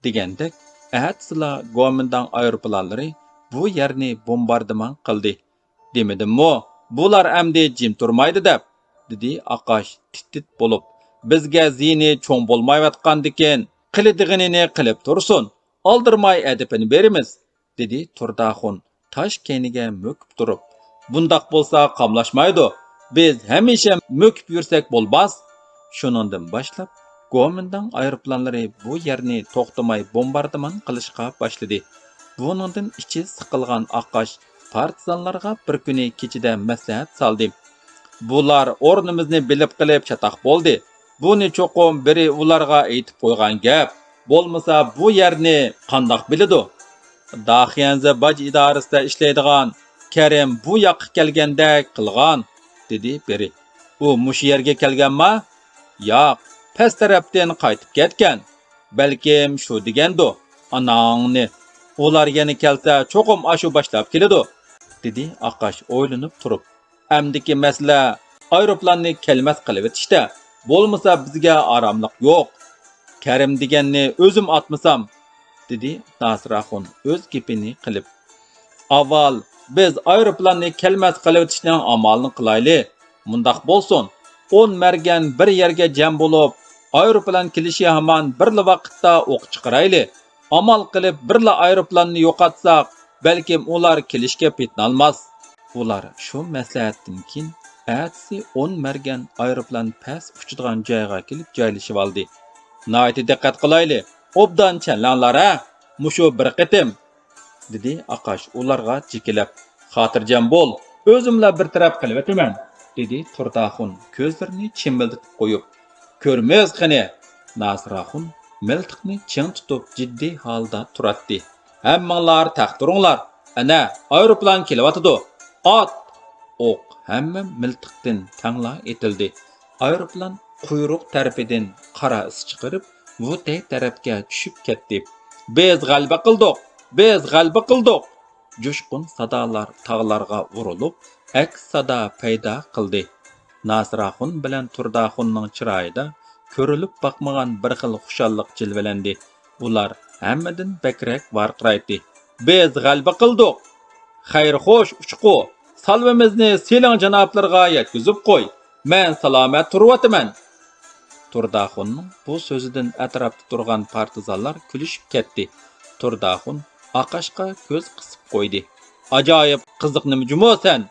دېگەندەك، ئەتىسىلا گومىنداڭ ئايروپىلانلىرى بۇ يەرنى بومباردىمان قىلدى. دېمىدىممۇ، بۇلار ئەمدى جىم تۇرمايدۇ دەپ، دېدى ئاقاش تىت-تىت بولۇپ. بىزگە زىيىنى چوڭ بولمايۋاتقاندىكىن، قىلىدىغىنىنى قىلىپ تۇرسۇن، ئالدىرىماي ئەدىپىنى بېرىمىز، دېدى تۇرداخۇن تاش كەينىگە مۆكۈپ تۇرۇپ. بۇنداق بولسا قاملاشمايدۇ، بىز ھەمىشە مۆكۈپ يۈرسەك بولماس. شۇنىڭدىن باشلاپ، گومىنداڭ ئايروپىلانلىرى بۇ يەرنى توختىماي بومباردىمان قىلىشقا باشلىدى. بۇنىڭدىن ئىچى سىقىلغان ئاقاش پارتىزانلارغا بىر كۈنى كېچىدە مەسلىھەت سالدى. بۇلار ئورنىمىزنى بىلىپ قېلىپ چاتاق بولدى. بۇنى چوقۇم بىرى ئۇلارغا ئېيتىپ قويغان گەپ. بولمىسا بۇ يەرنى قانداق بىلىدۇ؟ داخيەنزە باج ئىدارىسىدە ئىشلەيدىغان كەرىم بۇ ياققا كەلگەندەك قىلغان، دېدى بىرى. ئۇ مۇشۇ يەرگە كەلگەنما؟ ياق، پەس تەرەپتىن قايتىپ كەتكەن. بەلكىم شۇ دېگەندۇ، ئاناڭنى. ئۇلار يەنە كەلسە، چوقۇم ئاشۇ باشلاپ كېلىدۇ، دېدى ئاقاش ئويلىنىپ تۇرۇپ. ئەمدىكى مەسىلە ئايروپىلاننى كەلمەس قىلىۋېتىشتە، بولمىسا بىزگە ئاراملىق يوق. كەرىم دېگەننى ئۆزۈم ئاتمىسام، دېدى ناسىر ئاخۇن ئۆز گېپىنى قىلىپ. ئاۋۋال بىز ئايروپىلاننى كەلمەس قىلىۋېتىشنىڭ ئامالىنى قىلايلى. مۇنداق بولسۇن، ئون مەرگەن بىر يەرگە جەم بولۇپ، ئايروپىلان كېلىشى ھامان بىرلا ۋاقىتتا ئوق چىقىرايلى. ئامال قىلىپ بىرلا ئايروپىلاننى يوقاتساق، بەلكىم ئۇلار كېلىشكە پېتىنالماس. ئۇلار شۇ مەسلىھەتتىن كېيىن ئەتىسى ئون مەرگەن ئايروپىلان پەس ئۇچىدىغان جايغا كېلىپ جايلىشىۋالدى. ناھايىتى دىققەت قىلايلى، ئوبدان چەنلەڭلار ھە، مۇشۇ بىر قېتىم، دېدى ئاقاش ئۇلارغا جېكىلەپ. خاتىرجەم بول، ئۆزۈملا بىر تەرەپ قىلىۋېتىمەن، دېدى تۇرداخۇن كۆزلىرىنى چىمىلدىتىپ قويۇپ. كۆرىمىز قېنى، ناسىر ئاخۇن مىلتىقنى چىڭ تۇتۇپ جىددىي ھالدا تۇراتتى. ھەممىڭلار تەق تۇرۇڭلار، ئەنە ئايروپىلان كېلىۋاتىدۇ، ئات! ئوق ھەممە مىلتىقتىن تەڭلا ئېتىلدى. ئايروپىلان قۇيرۇق تەرىپىدىن قارا ئىس چىقىرىپ، ۋۇتەي تەرەپكە چۈشۈپ كەتتى. بىز غەلىبە قىلدۇق! بىز غەلىبە قىلدۇق! جۇشقۇن سادالار تاغلارغا ئۇرۇلۇپ، ئەكس سادا پەيدا قىلدى. ناسىر ئاخۇن بىلەن تۇرداخۇننىڭ چىرايىدا كۆرۈلۈپ باقمىغان بىر خىل خۇشاللىق جىلۋىلەندى. ئۇلار ھەممىدىن بەكرەك ۋارقىرايتتى. بىز غەلىبە قىلدۇق! خەير خوش، ئۇچقۇ! سالۋىمىزنى سېلىڭ جانابلىرىغا يەتكۈزۈپ قوي! مەن سالامەت تۇرۇۋاتىمەن! تۇرداخۇننىڭ بۇ سۆزىدىن ئەتراپتا تۇرغان پارتىزانلار كۈلۈشۈپ كەتتى. تۇرداخۇن ئاقاشقا كۆز قىسىپ قويدى. ئاجايىپ قىزىق نېمە جۇمۇ سەن!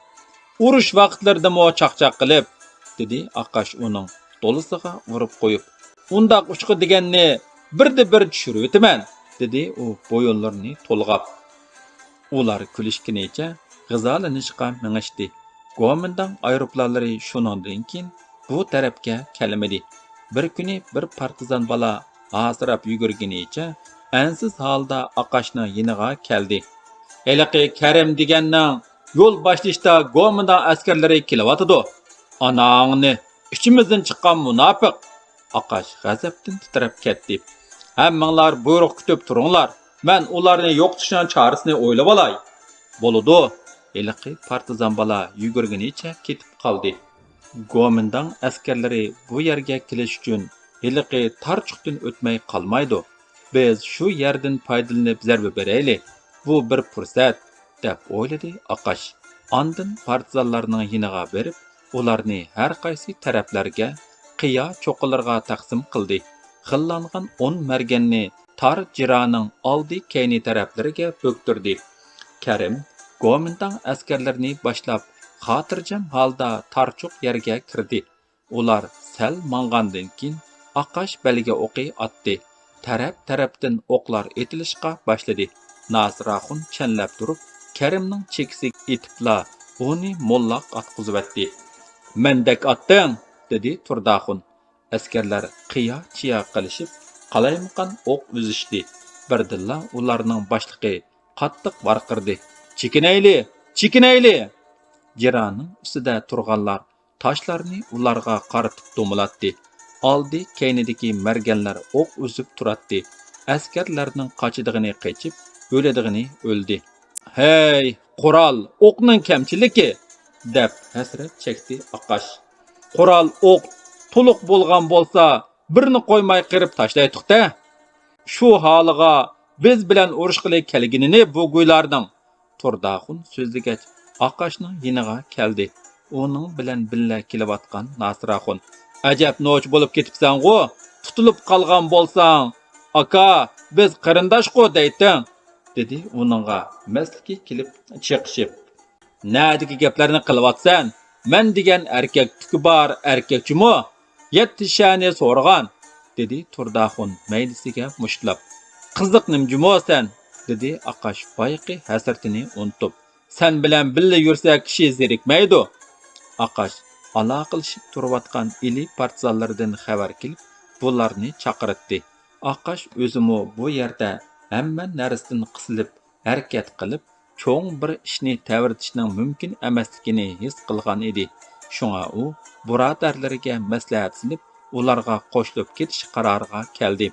ئۇرۇش ۋاقىتلىرىدىمۇ چاقچاق قىلىپ، دېدى ئاقاش ئۇنىڭ دولىسىغا ئۇرۇپ قويۇپ. ئۇنداق ئۇچقۇ دېگەننى بىردە بىر چۈشۈرۈۋېتىمەن، دېدى ئۇ بويۇنلىرىنى تولغاپ. ئۇلار كۈلۈشكىنىچە غىزالىنىشقا مېڭىشتى. گومىنداڭ ئايروپىلانلىرى شۇنىڭدىن كېيىن بۇ تەرەپكە كەلمىدى. بىر كۈنى بىر پارتىزان بالا ھاسىراپ يۈگۈرگىنىچە ئەنسىز ھالدا ئاقاشنىڭ يېنىغا كەلدى. ھېلىقى كەرىم دېگەننىڭ يول باشلىشىدا گومىنداڭ ئەسكەرلىرى كېلىۋاتىدۇ. ئاناڭنى، ئىچىمىزدىن چىققان مۇناپىق! ئاقاش غەزەپتىن تىترەپ كەتتى. ھەممىڭلار بۇيرۇق كۈتۈپ تۇرۇڭلار، مەن ئۇلارنى يوقىتىشنىڭ چارىسىنى ئويلىۋالاي. بولىدۇ. ھېلىقى پارتىزان بالا يۈگۈرگىنىچە كېتىپ قالدى. گومىنداڭ ئەسكەرلىرى بۇ يەرگە كېلىش ئۈچۈن ھېلىقى تارچۇقتىن ئۆتمەي قالمايدۇ. بىز شۇ يەردىن پايدىلىنىپ زەربە بېرەيلى. بۇ بىر پۇرسەت، دەپ ئويلىدى ئاقاش. ئاندىن پارتىزانلارنىڭ يېنىغا بېرىپ، ئۇلارنى ھەر قايسى تەرەپلەرگە، قىيا چوققىلىرىغا تەقسىم قىلدى. خىللانغان ئون مەرگەننى تار جىرانىڭ ئالدى كەينى تەرەپلىرىگە بۆكتۈردى. كەرىم گومىنداڭ ئەسكەرلىرىنى باشلاپ، خاتىرجەم ھالدا تارچۇق يەرگە كىردى. ئۇلار سەل ماڭغاندىن كېيىن، ئاقاش بەلگە ئوقى ئاتتى. تەرەپ-تەرەپتىن ئوقلار ئېتىلىشقا باشلىدى. ناسىر ئاخۇن چەنلەپ تۇرۇپ، كەرىمنىڭ چېكىسىگە ئېتىپلا، ئۇنى موللاق ئاتقۇزۇۋەتتى. مەندەك ئاتتىڭ! دېدى تۇرداخۇن. ئەسكەرلەر قىيا-چىيا قىلىشىپ، قالايمىقان ئوق ئۈزۈشتى. بىردىنلا ئۇلارنىڭ باشلىقى قاتتىق ۋارقىرىدى. چېكىنەيلى! چېكىنەيلى! جىرانىڭ ئۈستىدە تۇرغانلار تاشلارنى ئۇلارغا قارىتىپ دومىلاتتى. ئالدى كەينىدىكى مەرگەنلەر ئوق ئۈزۈپ تۇراتتى. ئەسكەرلەرنىڭ قاچىدىغىنى قېچىپ، ئۆلىدىغىنى ئۆلدى. «ھەي، قورال، ئوقنىڭ كەمچىلىكى!» دەپ ھەسرەت چەكتى ئاقاش. «قورال، ئوق تولۇق بولغان بولسا، بىرنى قويماي قىرىپ تاشلايتتۇق-دە. شۇ ھالىغا بىز بىلەن ئۇرۇشقىلى كەلگىنىنى بۇ گۇيلارنىڭ.» تۇرداخۇن سۆزلىگەچ، ئاقاشنىڭ يېنىغا كەلدى. ئۇنىڭ بىلەن بىللە كېلىۋاتقان ناسىراخۇن: «ئەجەب نوچى بولۇپ كېتىپسەنغۇ؟ تۇتۇلۇپ قالغان بولساڭ، ئاكا، بىز قېرىنداشقۇ دەيتتىڭ!» دېدى ئۇنىڭغا مەستلىكى كېلىپ چېقىشىپ. «نەدىكى گەپلەرنى قىلىۋاتىسەن؟ مەن دېگەن ئەركەكتىكى بار ئەركەك جۇمۇ! يەتتە شەنى سورىغان!» دېدى تۇرداخۇن مەيدىسىگە مۇشتلاپ. «قىزىق نېمە جۇمۇ سەن؟» دېدى ئاقاش بايىقى ھەسرىتىنى ئۇنتۇپ. «سەن بىلەن بىللە يۈرسە كىشى زېرىكمەيدۇ.» ئاقاش ئالاقىلىشىپ تۇرۇۋاتقان ئىلى پارتىزانلىرىدىن خەۋەر كېلىپ، بۇلارنى چاقىرتتى. ئاقاش ئۆزىمۇ بۇ يەردە ھەممە نەرسىدىن قىسىلىپ، ھەرىكەت قىلىپ، چوڭ بىر ئىشنى تەۋرىتىشنىڭ مۇمكىن ئەمەسلىكىنى ھېس قىلغان ئىدى. شۇڭا ئۇ بۇرادەرلىرىگە مەسلىھەت سېلىپ، ئۇلارغا قوشۇلۇپ كېتىش قارارىغا كەلدى.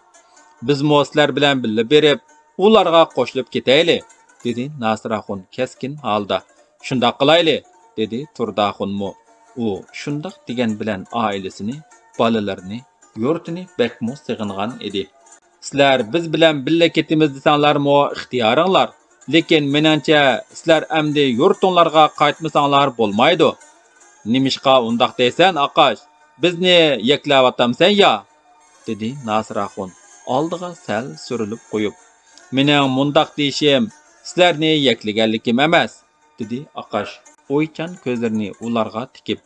«بىزمۇ سىلەر بىلەن بىللە بېرىپ، ئۇلارغا قوشۇلۇپ كېتەيلى»، دېدى ناسىراخۇن كەسكىن ھالدا. «شۇنداق قىلايلى»، دېدى تۇرداخۇنمۇ. ئۇ شۇنداق دېگەن بىلەن ئائىلىسىنى، بالىلىرىنى، يۇرتىنى بەكمۇ سېغىنغان ئىدى. «سىلەر بىز بىلەن بىللە كېتىمىز دېسەڭلارمۇ ئىختىيارىڭلار، لېكىن مېنىڭچە سىلەر ئەمدى يۇرتۇڭلارغا قايتمىساڭلار بولمايدۇ.» «نېمىشقا ئۇنداق دەيسەن، ئاقاش؟ بىزنى يەكلەۋاتامسەن يا؟» دېدى ناسىراخۇن ئالدىغا سەل سۈرۈلۈپ قويۇپ. «مېنىڭ مۇنداق دېيىشىم سىلەرنى يەكلىگەنلىكىم ئەمەس.» دېدى ئاقاش ئويچان كۆزلىرىنى ئۇلارغا تىكىپ.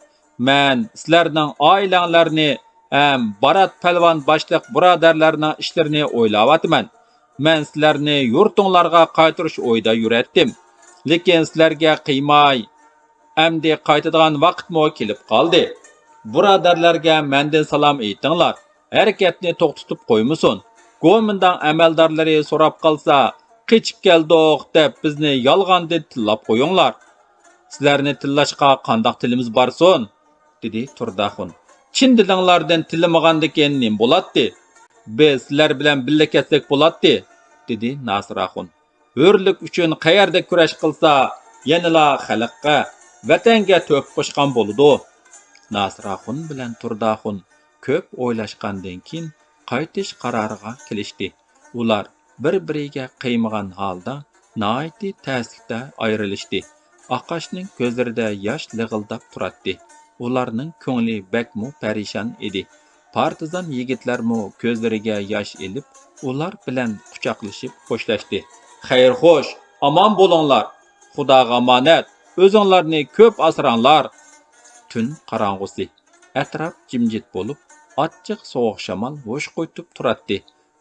«مەن سىلەرنىڭ ئائىلەڭلارنى ھەم بارات پەلۋان باشلىق بۇرادەرلەرنىڭ ئىشلىرىنى ئويلاۋاتىمەن. مەن سىلەرنى يۇرتۇڭلارغا قايتۇرۇش ئويىدا يۈرەتتىم. لېكىن سىلەرگە قىيماي، ئەمدى قايتىدىغان ۋاقىتمۇ كېلىپ قالدى. بۇرادەرلەرگە مەندىن سالام ئېيتىڭلار، ھەرىكەتنى توختىتىپ قويمىسۇن. گومىنداڭ ئەمەلدارلىرى سوراپ قالسا، قېچىپ كەلدۇق دەپ بىزنى يالغاندىن تىللاپ قويۇڭلار.» «سىلەرنى تىللاشقا قانداق تىلىمىز بارسۇن؟» دېدى تۇرداخۇن. «چىن دىلىڭلاردىن تىللىمىغاندىكىن نېمە بولاتتى؟ بىز سىلەر بىلەن بىللە كەتسەك بولاتتى»، دېدى ناسىراخۇن. «ھۆرلۈك ئۈچۈن قەيەردە كۈرەش قىلسا، يەنىلا خەلققە، ۋەتەنگە تۆھپە قوشقان بولىدۇ.» ناسىراخۇن بىلەن تۇرداخۇن كۆپ ئويلاشقاندىن كېيىن، قايتىش قارارىغا كېلىشتى. ئۇلار بىر-بىرىگە قىيمىغان ھالدا ناھايىتى تەسلىكتە ئايرىلىشتى. ئاقاشنىڭ كۆزلىرىدە ياش لىغىلداپ تۇراتتى. ئۇلارنىڭ كۆڭلى بەكمۇ پەرىشان ئىدى. پارتىزان يىگىتلەرمۇ كۆزلىرىگە ياش ئېلىپ، ئۇلار بىلەن قۇچاقلىشىپ خوشلاشتى. «خەير-خوش، ئامان بولۇڭلار! خۇداغا ئامانەت، ئۆزۈڭلارنى كۆپ ئاسراڭلار!» تۈن قاراڭغۇسى. ئەتراپ جىمجىت بولۇپ، ئاچچىق سوغۇق شامال ھوش قويۇپ تۇراتتى.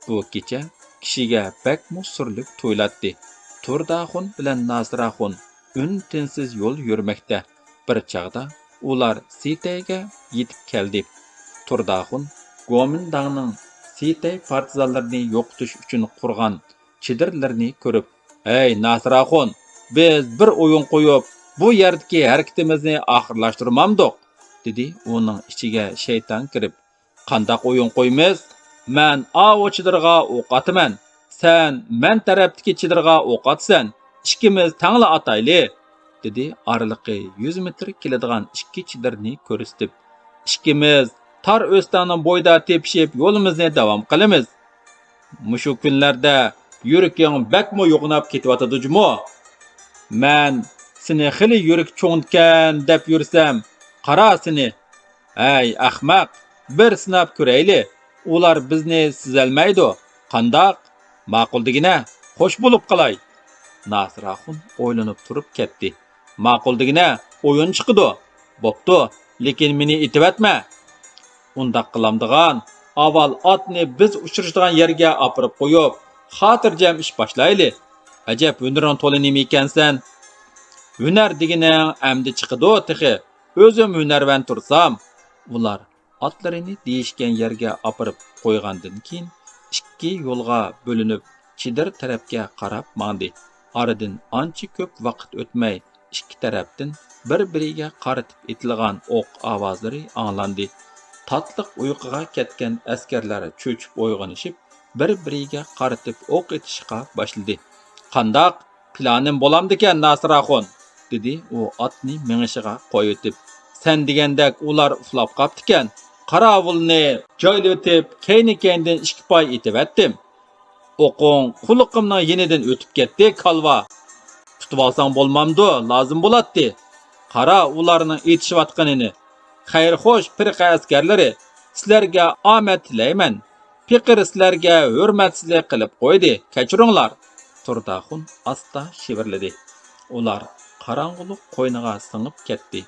بۇ كېچە كىشىگە بەكمۇ سۈرلۈك تۇيۇلاتتى. تۇرداخۇن بىلەن ناسىراخۇن ئۈن-تىنسىز يول يۈرمەكتە. بىر چاغدا ئۇلار سىتەيگە يېتىپ كەلدى. تۇرداخۇن گومىنداڭنىڭ سىتەي پارتىزانلىرىنى يوقىتىش ئۈچۈن قۇرغان چېدىرلىرىنى كۆرۈپ، «ھەي، ناسىراخۇن، بىز بىر ئويۇن قويۇپ، بۇ يەردىكى ھەرىكىتىمىزنى ئاخىرلاشتۇرمامدۇق؟» دېدى ئۇنىڭ ئىچىگە شەيتان كىرىپ. «قانداق ئويۇن قويىمىز؟ مەن ئاۋۇ چېدىرغا ئوق ئاتىمەن، سەن مەن تەرەپتىكى چېدىرغا ئوق ئاتىسەن، ئىككىمىز تەڭلا ئاتايلى!» دېدى ئارىلىقى يۈز مېتىر كېلىدىغان ئىككى چېدىرنى كۆرسىتىپ. «ئىككىمىز تار ئۆستەڭنىڭ بويىدا تېپىشىپ يولىمىزنى داۋام قىلىمىز. مۇشۇ كۈنلەردە يۈرىكىڭ بەكمۇ يوغىناپ كېتىۋاتىدۇ جۇمۇ؟ مەن سېنى خېلى يۈرىكى چوڭكەن دەپ يۈرسەم، قارا سېنى! ھەي، ئەخمەق، بىر سىناپ كۆرەيلى، ئۇلار بىزنى سېزەلمەيدۇ. قانداق؟ ماقۇل دېگىنە، خوش بولۇپ قالاي.» ناسىراخۇن ئويلىنىپ تۇرۇپ كەتتى. «ماقۇل دېگىنە، ئويۇن چىقىدۇ. بوپتۇ، لېكىن مېنى ئېتىۋەتمە.» «ئۇنداق قىلامدىغان، ئاۋۋال ئاتنى بىز ئۇچرىشىدىغان يەرگە ئاپىرىپ قويۇپ، خاتىرجەم ئىش باشلايلى. ئەجەب ھۈنىرىڭ تولا نېمە ئىكەنسەن؟» «ھۈنەر دېگىنىڭ ئەمدى چىقىدۇ تېخى، ئۆزۈم ھۈنەرۋەن تۇرسام.» ئۇلار ئاتلىرىنى دېيىشكەن يەرگە ئاپىرىپ قويغاندىن كېيىن، ئىككى يولغا بۆلۈنۈپ، چېدىر تەرەپكە قاراپ ماڭدى. ئارىدىن ئانچە كۆپ ۋاقىت ئۆتمەي، ئىككى تەرەپتىن بىر-بىرىگە قارىتىپ ئېتىلغان ئوق ئاۋازلىرى ئاڭلاندى. تاتلىق ئۇيقۇغا كەتكەن ئەسكەرلەر چۆچۈپ ئويغىنىشىپ، بىر-بىرىگە قارىتىپ ئوق ئېتىشقا باشلىدى. «قانداق؟ پىلانىم بولامدىكەن، ناسىر ئاخۇن؟ دېدى ئۇ ئاتنى مېڭىشىغا قويۇۋېتىپ. سەن دېگەندەك ئۇلار ئۇخلاپ قاپتىكەن. قاراۋۇلنى جايلىۋېتىپ، كەينى-كەينىدىن ئىككى پاي ئېتىۋەتتىم. ئوقۇڭ قۇلىقىمنىڭ يېنىدىن ئۆتۈپ كەتتى، كالۋا. تۇتۇۋالساڭ بولمامدۇ؟ لازىم بولاتتى. قارا ئۇلارنىڭ ئېتىشىۋاتقىنىنى. خەير خوش، پىرقە ئەسكەرلىرى، سىلەرگە ئامەت تىلەيمەن. پېقىر سىلەرگە ھۆرمەتسىزلىك قىلىپ قويدى، كەچۈرۈڭلار. تۇرداخۇن ئاستا شىۋىرلىدى. ئۇلار قاراڭغۇلۇق قوينىغا سىڭىپ كەتتى.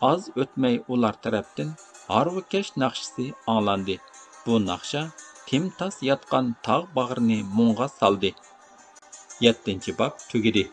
ئاز ئۆتمەي ئۇلار تەرەپتىن ھارۋىكەش ناخشىسى ئاڭلاندى. بۇ ناخشا تىمتاس ياتقان تاغ باغرىنى مۇڭغا سالدى. يەتتىنچى باب تۈگىدى.